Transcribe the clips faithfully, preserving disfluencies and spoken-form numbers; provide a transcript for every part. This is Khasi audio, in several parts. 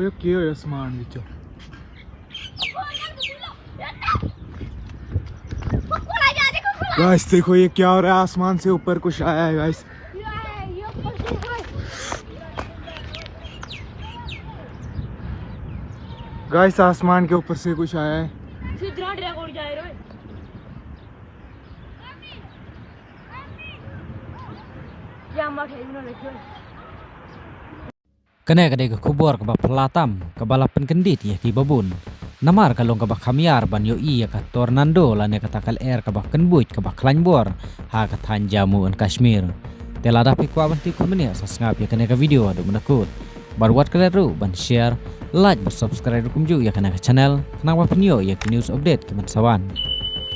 ये क्या है आसमान विच? गाइस, देखो ये क्या हो रहा है, आसमान से ऊपर कुछ आया है गाइस। गाइस, आसमान के ऊपर से कुछ आया है। Kane ka dei ka khubor kaba phylla tam, kaba la pynkyndit ïa kiba bun. Namar ka long kaba kham ïar ban ïohi ïa ka tornado lane kata ka lyer kaba kynbuit kaba khlaiñ bor ha ka thaiñ Jammu and Kashmir. Te lada phi kwah ban tip kumne, sa sngap ïa kane ka video haduh mynta kut. Bad wat klet ruh ban share, like bad subscribe ruh kumjuh ïa kane ka channel, khnang ba phin ïoh ïa ki news update kiban sa wan.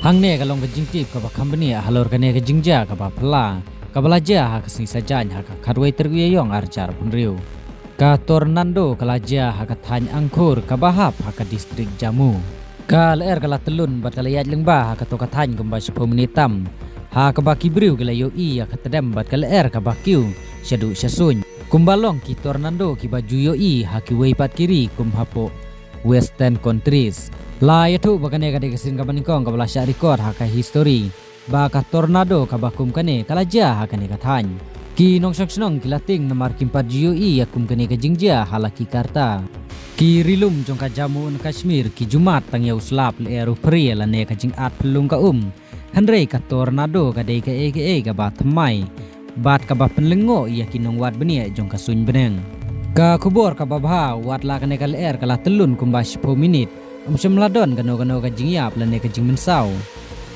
Hangne ka long ka jingtip kaba kham bniah halor kane ka jingjia kaba phylla, kaba la jia ha ka sngi Saitjaiñ ha ka khatwei tarik u Ïaïong arhajar arphew hynriew. Ka tornado ka la jia ha ka thaiñ Angkor kaba hap ha ka district Jammu. Ka lyer ka la tyllun bad ka la ïaid lyngba ha kato ka thaiñ kumba shiphew minit tam, ha kaba ki briew ki la ïohi ïa ka tdem bad ka lyer kaba kiew shaduh shasuiñ. Kumba long ki tornado kiba ju ïohi ha kiwei pat ki ri kum hapoh Western countries. La ïathuh ba kane ka dei ka sien kaba nyngkong kaba la shah record ha ka history ba ka tornado kaba kum kane ka la jia ha kane ka thaiñ. Ki nongshong shnong ki la tieng namar kim pat ju ïohi ïa kum kane ka jingjia ha la ki karta. Ki ri lum jong ka Jammu and Kashmir ki ju mad tang ïa u slap lyer u phrie lane ka jingat phyllung ka um. Hynrei ka tornado ka dei kaei kaei kaba thymmai bad kaba pynlyngngoh ïa ki nongwad bniah jong ka suiñ bneng. Ka khubor kaba bha, wat la kane ka lyer ka la tyllun kumba shiphew minit, ym shym la don kano kano ka jingïap lane ka jingmynsaw.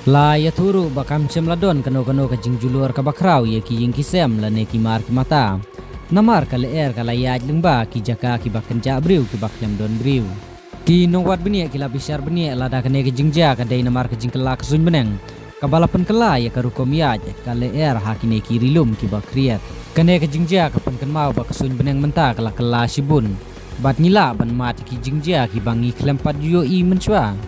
La ïathuh ruh ba kam shym la don kano kano ka jingjulor kaba khraw ïa ki ïing ki sem lane ki mar ki mata. Namar ka lyer ka la ïaid lyngba ki jaka kiba kynjah briew kiba khlem don briew. Ki nongwad bniah ki la bishar bniah lada kane ka jingjia ka dei namar ka jingkylla ka suiñ bneng kaba la pynkylla ïa ka rukom ïaid ka lyer ha kine ki ri lum kiba khriat. Kane ka jingjia ka pynkynmaw ba ka suiñ bneng mynta ka la kylla shibun bad ngi lah ban mad ïa ki jingjia kiba ngi khlem pat ju ïohi mynshuwa.